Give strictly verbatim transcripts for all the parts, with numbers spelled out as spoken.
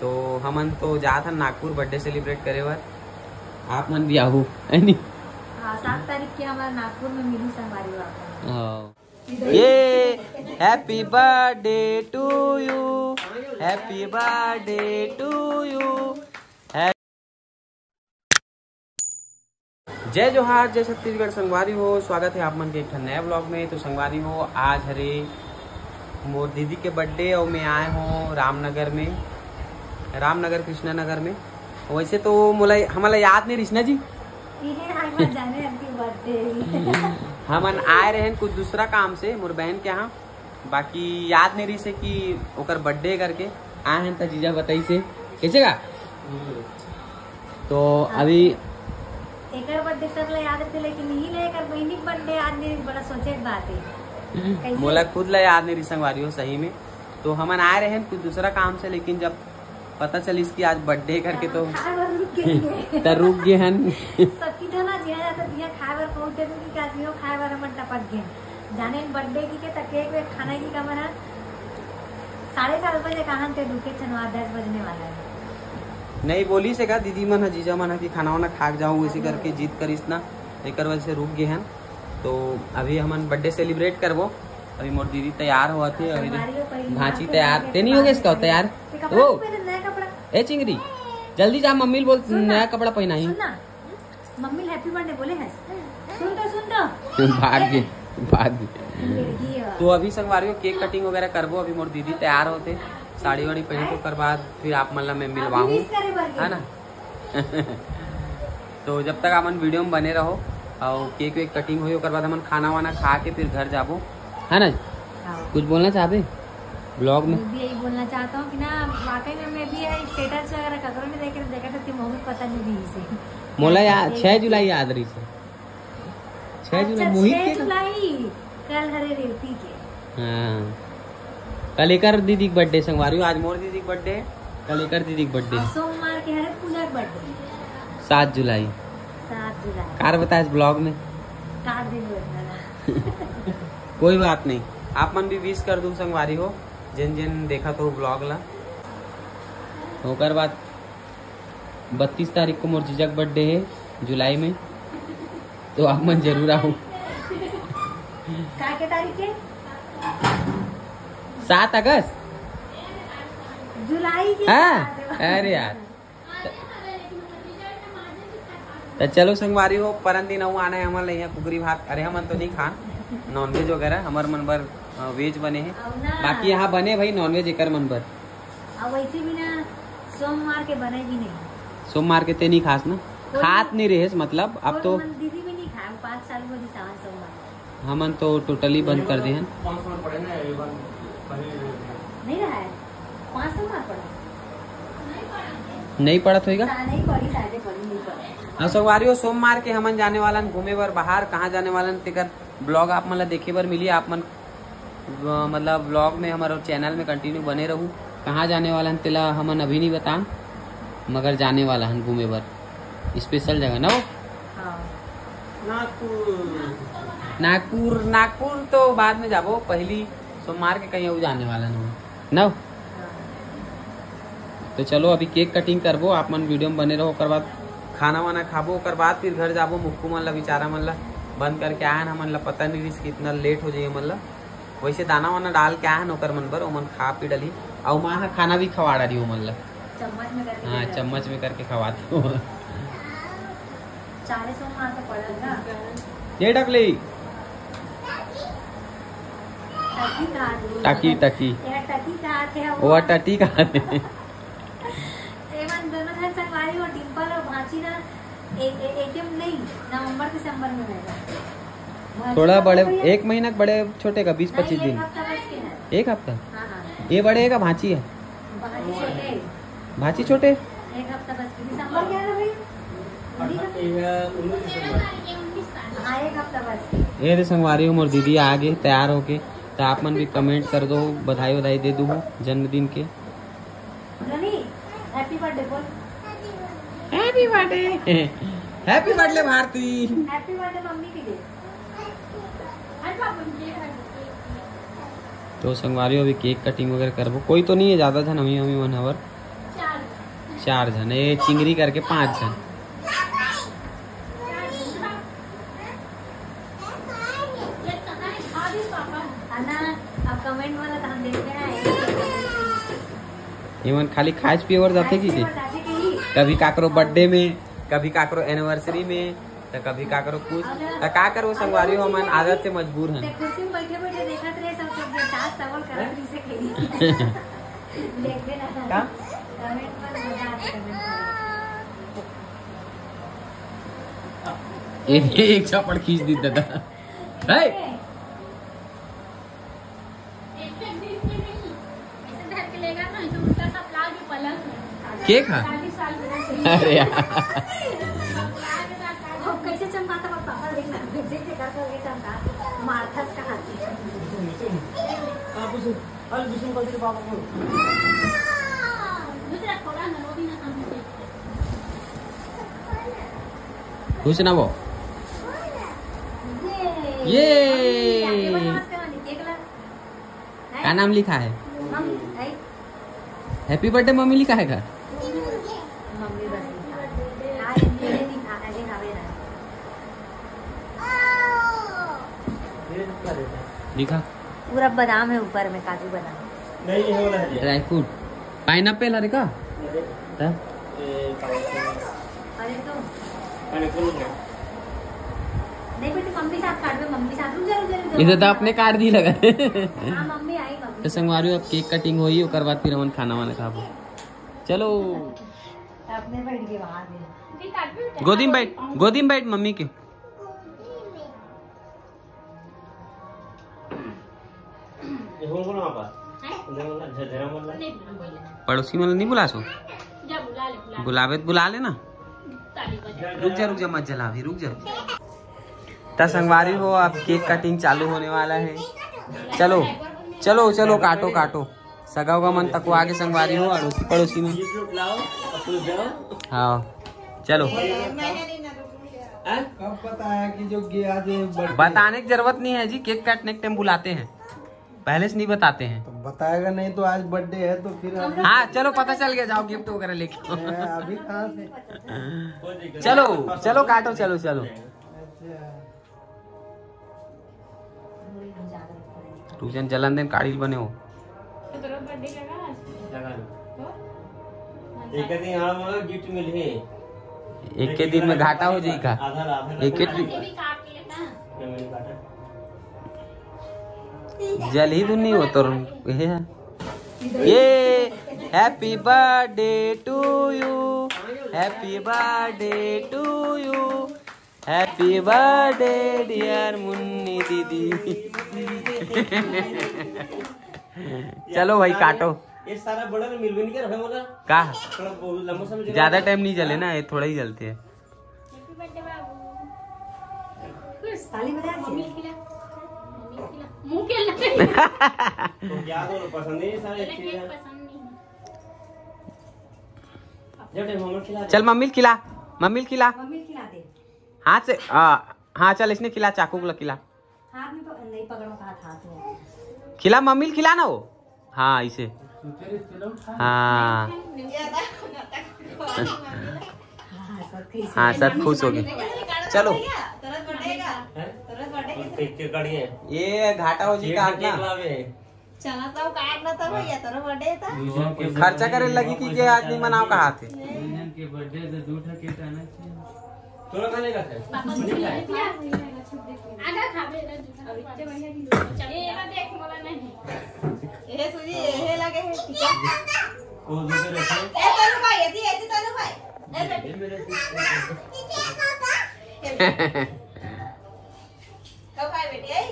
तो हमन तो जात हन नागपुर बर्थडे सेलिब्रेट करे बर, आप मन भी आहू, है नी? हाँ, सात तारीख के हमर नागपुर में मिलहू संगवारी हो आप मन। हाँ। ये happy birthday to you, happy birthday to you। जय जोहार, जय छत्तीसगढ़ संगवारी हो, स्वागत है आप मन के एक ठन नया व्लॉग में। तो संगवारी हो, आज हरे मोर दीदी के बर्थडे और मैं आए हों रामनगर में, रामनगर कृष्णा नगर में। वैसे तो मोला, हमला याद नहीं रिस ना जी। इहे आज मैं जाने हैप्पी बर्थडे। हमन आए रहेन कुछ दूसरा काम से मोर बहन के यहाँ, बाकी याद नहीं रहिसे कि ओकर बर्थडे करके आए हन, त जीजा बताइसे। कैसे का? तो अभी एकर बर्थडे सब ला याद रहिथे, लेकिन इही ले एकर बहिनी के बर्थडे याद नहीं, बड़ा सोचे के बात है। कैसे? मोला खुद ला याद नहीं रही संगवारी हो सही में। तो हमन आए रहेन कुछ दूसरा काम से, लेकिन जब पता चलिस कि आज बर्थडे करके तो खाए बर रुक गए। त रुक गए हन। सखी धना जिया जाता दिया खाए बर पहुंचे, तो कि आज यो खाए बर हमन टपक गए। जाने बर्थडे की के त केक वेक खाना की का मना। साढ़े सात बजे कहाँ ते रुके छनवा, दस बजने वाला है। नहीं बोलिस हे का दीदी मन ह, जीजा मन ह कि खाना वाना खा के जाऊँ, इसी करके जिद करिस ना, एकर वजह से रुक गए हन। तो अभी हमन बर्थडे सेलिब्रेट करबो। अभी मोर दीदी तैयार होवत हे, अभी संगवारी हो, पहली भांची बात तैयार, है, ते नहीं हो गया इसका बाद में तैयार? ते कपड़ा ओ, नहीं पहने, नया कपड़ा। ए चिंगरी, जल्दी जा, मम्मी ल बोल, सुन ना। नया कपड़ा पहनाही। सुन ना, मम्मी ल हैप्पी बर्थडे बोले हस। सुन तो, सुन तो। भाग गए, भाग गए। लड़की है। तो अभी संगवारी हो केक कटिंग वगैरह करबो, अभी मोर दीदी तैयार होथे, साड़ी वाड़ी पहने, तो ओकर बाद फिर आप मन ला मैं अभी मिलवाहूँ, wish करे बर है ना? तो जब तक अपन वीडियो में बने रहो और केक वेक कटिंग होई, ओकर बाद हमन खाना वाना खा के फिर घर जाबो, है ना? हाँ। कुछ बोलना चाहते व्लॉग में? मैं भी यही बोलना चाहता हूँ कि ना, वाकई में मैं भी ये स्टेटस वगैरह ककरो नहीं देखे, देखा तो तुम भी पता नहीं रही से। मोला याद, छह जुलाई याद रही से। छह जुलाई अच्छा, मोहित छह के ना? जुलाई, कल हरे रेवती के। हाँ, कल एकर दीदी के बर्थडे संगवारी हो, आज मोर दीदी के बर्थडे, कल एकर दीदी के बर्थडे। और सोमवार के हरे पूजा के बर्थडे। सात जुलाई। सात जुलाई। कार बताए ब्लॉग में। काट दे। कोई बात नहीं, आप मन भी विश कर दू संगवारी हो, जिन जिन देखा तो ब्लॉग ला। ओकर बाद बत्तीस तारीख को मोर जीजा के बर्थडे है जुलाई में, तो आप मन जरूर आओ। का के तारीख के? सात अगस्त। जुलाई के हाँ, सात। अरे यार। तो चलो संगवारी हो, परन दिन अउ आना है हमन ल यहाँ कुकरी भात। अरे हमन तो नहीं खान नॉनवेज वगैरह, हमर मन बर वेज बने हैं। बाकी यहाँ बने भाई नॉनवेज एकर मन बर। अब वैसे भी ना सोमवार के बने भी नहीं। सोमवार के ते नहीं खास ना? कोई खात नहीं रहेस मतलब, अब कोई तो मन दीदी भी नहीं खाए, पाँच साल हो गए सावन सोमवार। हमन तो टोटली बंद कर दे हन। पाँच सौ पड़े ना, ये बार पनीर नहीं रहा है। पाँच सौ मार पड़ा। नहीं पड़त होएगा। सा-, नहीं पड़ी, शायद पड़ी, नहीं पड़ी। अब संगवारी हो, सोमवार के हमन जाने वालन घूमे बर बाहर। कहाँ जाने वालन तेकर ब्लॉग आप मन ला देखे बर मिली। आप मन अ, मतलब व्लॉग में, हमारे चैनल में कंटिन्यू बने रहू। कहाँ जाने वाला हन तेला हमन अभी नहीं बतान, मगर जाने वाला हन घूमे बर स्पेशल जगह ना हो। हाँ। नागपुर। नागपुर, नागपुर तो बाद में जाबो, पहली सोमवार के कहीं अउ जाने वाला ना हो ना हो। हाँ। तो चलो अभी केक कटिंग करबो, आप मन वीडियो में बने रहो। ओकर बाद खाना वाना खाबो, ओकर बाद फिर घर जाबो। मुक्कू मन ला, बेचारा मन ला बंद करके आए हन, हमन ला पता नहीं रिस कि इतना लेट हो जाई हमन ला। वैसे दाना वाना डाल के आए हन ओकर मन बर, ओमन खा पी डली। अउ माँ ह खाना भी खवा डाली ओमन ला। चम्मच में करके हाँ, दे दे। चम्मच में करके खवाती हूँ। चालीस में मार तो पड़ल ना। ये टकली। टकी कहा थे। टकी, टकी। ये टकी कहा थे वो। वो टटी कहा थे। एमन दोनों झन संगवारी हो, डिम्पल और भांची ना, ए-, ए-, एकदम नहीं, नवंबर दिसंबर में रहेगा। भांची थोड़ा का बड़े, तो ये एक महीना के बड़े छोटे का, बीस नहीं, पच्चीस एक दिन। हफ्ता बस के है। एक हफ्ता? हाँ, हाँ। ये बड़े है का भांची है? भांची छोटे है। भांची छोटे? एक हफ्ता बस के। दिसंबर क्या है ना भाई? हाँ, एक हफ्ता बस के। ये दे संगवारी हो, मोर दीदी आ गई तैयार होके, तो आप मन भी कमेंट कर दो, बधाई वधाई दे दू जन्मदिन के। रनी, हैप्पी बर्थडे बोल। Happy birthday. हैप्पी बर्थडे भारती। हैप्पी बर्थडे मम्मी के लिए। तो संगवारी हो, अभी केक कटिंग वगैरह करबो। कोई तो नहीं है ज्यादा झन, हमी हमी मन हवर। चार झन, ये चिंगरी करके पांच झन। है ना? अब कमेंट वाला तो हम देखते हैं। ये मन खाली खाए पिए बर जाथे कि और दादी के ही कभी काकरो बर्थडे में, कभी काकरो एनिवर्सरी में, तो कभी काकरो कुछ। तो का करो संगवारी हो, हमन आदत से मजबूर ते हैं। कुर्सी में बैठे बैठे देखत रहे सब, सब ये सास चावल करत रही से खेली। देख देना। का? कमेंट पर मजा आता है, कमेंट पर। ये एक चापड़ खींच दी दादा। है? एक एक दिन में नहीं, ऐसे धर के लेगा ना, ऐसे उल्टा सा प्लाट भी पलंग में। केक हा? चालीस साल के अरे यार। वो कैसे चमकाता वो पापा, देखना, कैसे के करता हुए चमका, मार्थस का हाथी। हाँ, कुछ हल बिष्णु पति के पापा को। दूसरा थोड़ा ना, वो भी ना समझे। खुश ना वो। ये ये। आगे बढ़, नमस्ते वाली, केक ला। का नाम लिखा है? मम्मी, आई। हैप्पी बर्थडे मम्मी लिखा है का? मम्मी बस लिखा है। आज मेरे लिखा है, लिखा हुआ है। लिखा। पूरा बादाम है ऊपर में, काजू बादाम। नहीं, ये वाला है। Dry fruit. पाइनएप्पल हरे का? त? ये पाइनएप्पल। अरे तो पाइनएप्पल नहीं है। नहीं बेटी, मम्मी साथ काट दो, मम्मी साथ। रुक जा, रुक जा, रुक जा। इधर तो अपने काट दी लगा। हाँ, मम्मी आई, मम्मी। तो संगवारी हो, अब केक कटिंग होई, ओकर बाद फिर हमन खाना वाना खाबो। चलो। अपने बैठ के वहां दे। गोदी में बैठ, गोदी में बैठ मम्मी के। ये हो ना पापा। देखो ना, झझरा मन लगा। पड़ोसी मन नहीं बुलासो? बुलावे तो बुला लेना। रुक जा, रुक जा, मत जला अभी, रुक जा। त संगवारी हो, अब केक कटिंग चालू होने वाला है। चलो, चलो, चलो, काटो, काटो। सगा उगा मन तको आगे संगवारी हो, अड़ोसी पड़ोसी मन। ये लोग लाओ, अपने जाओ। हाँ, चलो। हाँ? कब पता है कि जो कि आज ये बर्थडे बताने की जरूरत नहीं है जी, केक काटने के टाइम बुलाते हैं, पहले से नहीं बताते हैं। तो बताएगा नहीं तो आज बर्थडे है तो फिर आज हाँ, चलो, पता चल गया, जाओ गिफ्ट वगैरह लेके आओ। मैं अभी कहाँ से? चलो, चलो, काटो, चलो, चलो। अच्छा। तू जन जलन देन काढ़ी बने हो। तो तेरा बर्थडे लगा आज? लगा लो। तो एक दिन यहाँ वाला गिफ्ट मिल है। एक के दिन में घाटा हो जाई का? आधा आधा एक के ये भी काट लेना। मैंने काटा। जल ही दुनी हो तो ये है। ये Happy birthday to you, happy birthday to you, happy birthday dear Munni दीदी। चलो भाई, काटो। ये सारा बड़ा मिल भी नहीं कर रहा बोला। का? थोड़ा बहुत लंबा समय चला। ज्यादा टाइम नहीं जले ना, ये थोड़ा ही जलते हैं। ताली बजा। मम्मी खिला, मम्मी खिला, मुंह के लगे। तो क्या तो पसंद नहीं सारे केक चीजें। पसंद नहीं। जब टाइम मम्मी खिला दे। चल मम्मी खिला, मम्मी खिला। मम्मी खिला दे। हाथ से, आ, हाँ, चल इसने खिला, चाकू को खिला। हाथ में पकड़, नहीं पकड़ो का हाथ, हाथ में। खिला मम्मी खिला ना वो। हाँ, इसे। हाँ। हाँ, सब ठीक। हाँ, सब खुश हो गए। चलो। केक के काढ़िए। ये घाटा हो जी का केक लावे। चला तो काट ना तो भैया, तेरा बर्थडे था। खर्चा करे लगी कि के आज नहीं मनाओ कहा थे। के बर्थडे से दू ठा केक आना चाहिए। तोरा खाने का है? पापा जी ने दिया। आधा खा बे, इधर जूठा। अब इतने बढ़िया की दो। चल, ये ना देख, मोला नहीं। ए सुजी, ए लगे है, ठीक है। वो दूसरे रखे। ए तनु भाई, यदि, यदि तनु भाई। ए बेटी। कब खाए बेटी, आई?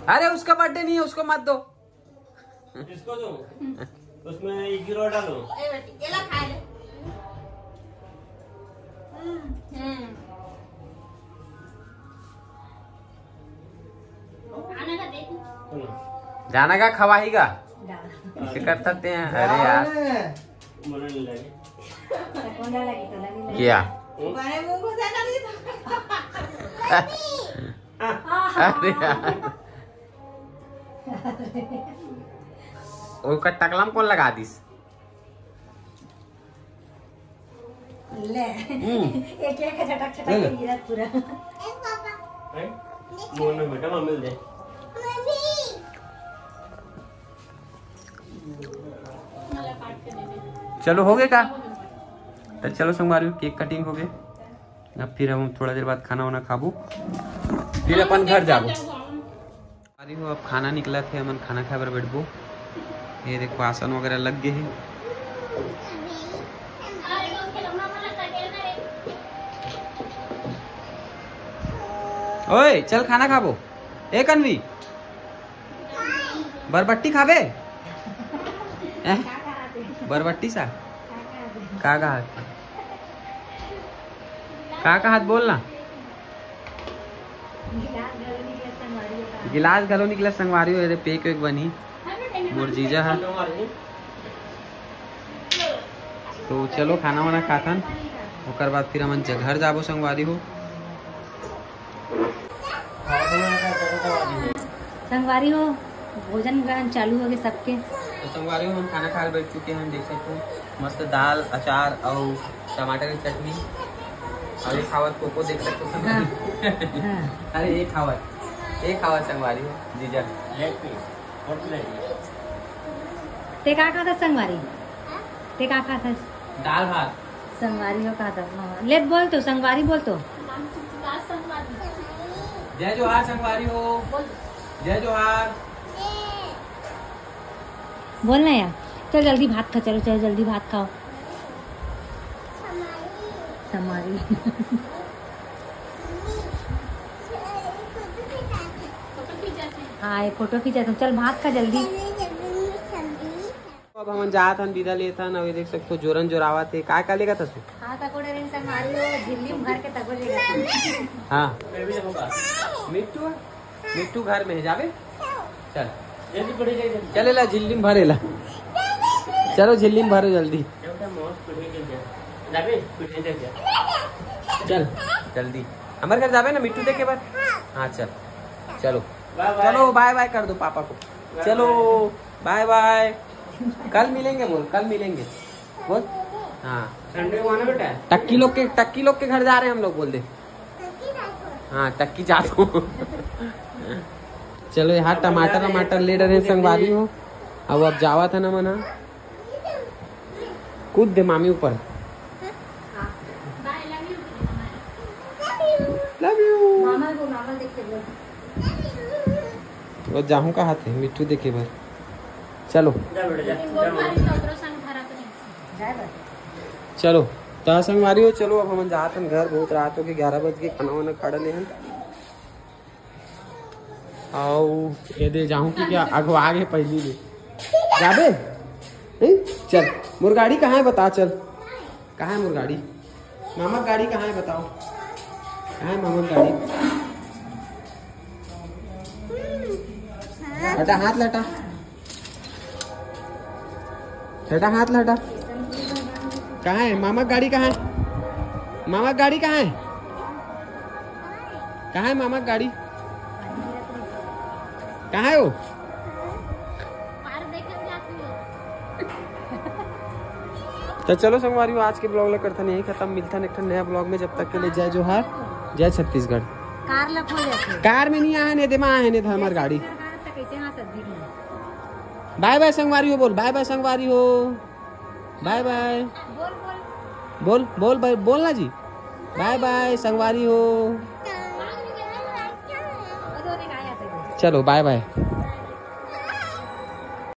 अरे, उसका बर्थडे नहीं है, उसको मत दो। इसको दो। उसमें एक गिरो डालो। ए बेटी, केला खा ले। हम्म। आने का देख। जाना का खवाही का? डाल। इसे कर सकते हैं। अरे यार, मना नहीं लगे। कौन डाला की तो लगी। क्या? मारे मुंह घुसा कर दी तो। अरे यार। ओकर टकला में कौन लगा दिस? ले। हम्म। एक एक झटक झटक ले ले। के गिरत पूरा। हैं? मोर में बेटा, मम्मी दे। चलो, हो गए का? तो चलो संगवारी हो, केक कटिंग हो गए। अब फिर हम थोड़ा देर बाद खाना वाना खाबो, फिर अपन घर जाबो। अरे हो, अब खाना निकला थे, हमन खाना खाए बर बैठबो। ये देखो, आसन वगैरह लग गए हैं। ओए, चल खाना खाबो। ए कन्वी, बरबट्टी खाबे? हैं? बरबट्टी सा? का कहा? का कहा? बोल ना। गिलास घलो निकले संगवारी हो, एदे पेक वेक बनी मोर जीजा हा। तो चलो खाना वाना खाथन, ओकर बाद फिर हमन घर जाबो संगवारी हो। संगवारी हो, भोजन ग्रहण चालू हो गए सबके। तो संगवारी हो, हम खाना खाए बैठ चुके हैं, देख सकते हो मस्त दाल, अचार और टमाटर की चटनी। और ये खावत कोको देख सकते हो। हाँ। हाँ। अरे ये खावत, ये खावत संगवारी हो जीजा। लेग पीस, फोर्थ लेग पीस। ते का खाथस संगवारी? ते का खाथस? दाल भात। संगवारी हो खाथस। हाँ। ले बोल तो, संगवारी बोल तो। जय जोहार संगवारी हो। जय जोहार। बोल ना यार, चल जल्दी भात खा, चलो चलो जल्दी भात खाओ। संगवारी। हाँ, ये फोटो खींचा था। चल भात खा जल्दी। अब हमन जात हन, बिदा लेत हन। अभी देख सकते हो जोरन जोरावत है। काय का लेगत हस? हाँ, तकोड़े रेंग संगवारी हो, झिल्ली में भर के तको लेगत हन। हाँ। मिट्टू, मिट्टू घर में है, जाबे? चल। चले ला, झिल्ली में भरे ला। चलो, झिल्ली में भरो जल्दी। चल, जल्दी। हमारे घर जाबे ना मिट्टू देखे बर? हाँ, चल। चलो। चलो, बाय बाय कर दो पापा को। चलो, बाय बाय। कल मिलेंगे बोल, कल मिलेंगे बोल। हाँ। संडे को आना बेटा। टक्की लोग के, टक्की लोग के घर जा रहे हैं हम लोग, बोल दे। हाँ, टक्की जात हो। चलो, यहाँ टमाटर, टमाटर ले रहे हैं संगवारी हो। अब, अब जावत है ना मना। कूद दे मामी ऊपर। Love you। मामा को, मामा देख के बोल। वो जाहूँ का हाथ है, मिट्टू देखे बर। चलो। चलो, त संगवारी हो, चलो अब हमन जात हन घर, बहुत रात हो गए, ग्यारह बज के, खाना वाना खा डले हन। आओ, ये दे जाहूँ कि क्या, अगवा आगे पहली ले। जाबे? नहीं? चल, मोर गाड़ी कहाँ है बता, चल। कहाँ है मोर गाड़ी? मामा गाड़ी कहाँ है बताओ? कहाँ है मामा गाड़ी? हटा, हाथ लटा। हटा, हाथ लटा। कहाँ है मामा गाड़ी, कहाँ है? मामा गाड़ी कहाँ है? कहाँ है मामा गाड़ी? कहाँ है वो? तो चलो संगवारी हो, आज के ब्लॉग ला करथन यही खत्म। मिलथन एक ठन नया ब्लॉग में, जब तक के लिए जय जोहार, जय छत्तीसगढ़। कार ला खो जाथे। कार में नहीं आए ने, दे मा आए ने, हमार गाड़ी। कार त कैसे हाँ सब्जी की? बाय बाय संगवारी हो, बोल बाय बाय संगवारी हो, बाय बाय। बोल, बोल। बोल, बोल, बोल, बोल ना जी, बाय बाय संगवारी हो। चलो बाय बाय।